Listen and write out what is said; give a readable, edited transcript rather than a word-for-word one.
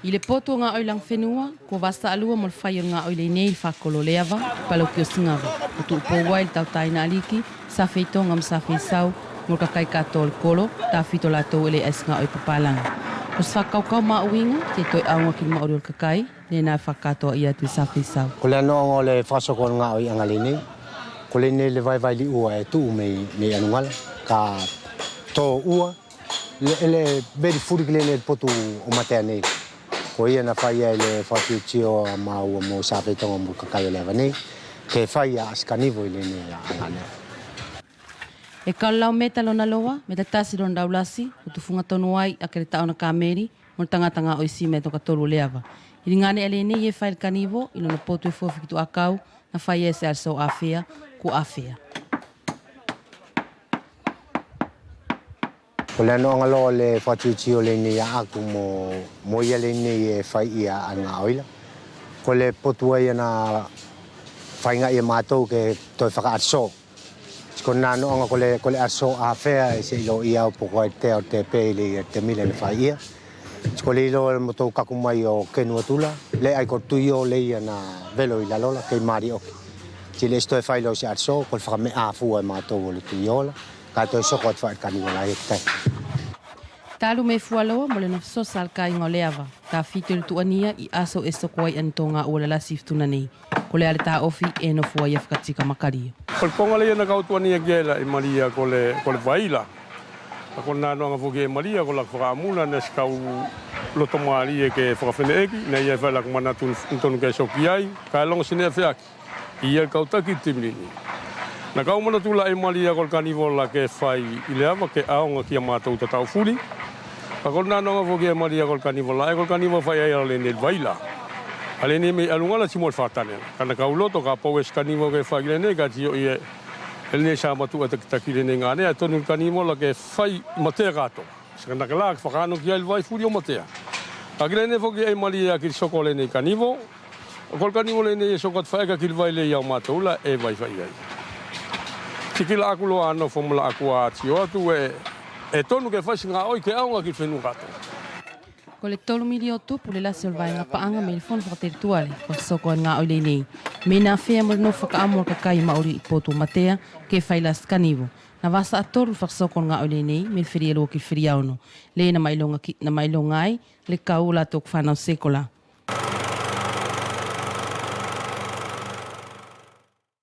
I le poto o ngā oi lang whenua, ko vasa alua mo le whai o ngā oi leinei i whakolo leava, palo ki o singava. O tu upo wai le tautai na aliki, sa wheitonga ma sa wheisau, mo ka kai kato le kolo, tā whito lātou ele es ngā oi papalanga. Ko sa whakaukau mā uinga, te toi aunga ki ma ori o kakai, le nā whakatoa ia tu sa wheisau. Ko le anoa o le whasoko o ngā oi anga le nei, ko le nei le vai vai li ua e tuu mei, mei anungala, ka tō ua, le ele veri furi ki le nei potu o matea nei. Ko ia na whai ai le whatiutio a maua mo sa wheitonga mo kakai o le awa nei, ke whai a askanivo i le nei a angane. E kaulau meta lona loa, me te tasi lona daulasi, o tufunga tonu ai a ke le taona kameri, mo le tangatanga o isi me toka tolu leava. I ngane ele nei e whai le kanivo, i lona potu e fuafi ki tu akau, na whai e se also afea, ku afea. Ko le anoanga loa le whatiutio le nei a aku mo, mo ia le nei e whai ia a ngā oila. Ko le potu ai na whainga ia mātou ke toi whaka atso. Ko nā noanga ko le atso a whea e se ilo ia o poko ai te o te pe le ia te mile le whai ia. Ko le ilo mo tau kaku mai o kenua tula, le ai ko tui o le ia na velo i lalola kei mari oki. Ti le estoe whai lo se atso, ko le whakame a fua e mātou o le tui ola. Ka toi soko at whai kani wala e tai. Talu me fualoa mo le nofso sal ka ingo leava. Ta fito le tuania i aso e soko ai antonga o la lasi ftuna nei. Ko le ale ta ofi e no fua ia whakatika makario. Ko le ponga le na kau tuania ki ela i Maria ko le vaila. A ko nā noanga foki e Maria ko la whakamuna na skau loto maari e ke whakawhene eki, na ia whaila ko mana tonu ke soki ai, ka longo sine whiaki. I ia kautaki timrini. Na kau mana tula e Maria ko le kanivo la ke whai i le awa ke aonga ki a mātou tatau furi. Ka ko nā noanga foki e Maria ko le kanivo la e ko le kanivo whai ai ale nei vaila. Ale nei me alunga la timo le whātane. Kana kau loto ka pau e kanivo ke whai le nei ka tio i e ele nei sa matu a taki le nei ngā nei a tonu le kanivo la ke whai matea kato. Saka naka la whakano ki ai le vai furi o matea. Ka ki le nei foki e Maria ki soko le nei kanivo. O ko le kanivo le nei e soko at whaeka ki le vai le iau mātou la e vai whai ai. Tikila aku loa anō fomula aku a tio atu e tonu ke whai ngā oi ke aonga ki whenua katoa. Ko le 3 milio tupu le lasi o le vaenga paanga me le fono whakaterituale, whakasoko ai ngā oi le nei. Me nā whea mo le no whakaamo ka kai maori i pōtu matea ke whai las kanivo. Na vasa a toru whakasoko ngā oi le nei me le whiri e ki whiri auno. Le na mailonga, ki, na mailonga ai le kau la tōku whanau sekola.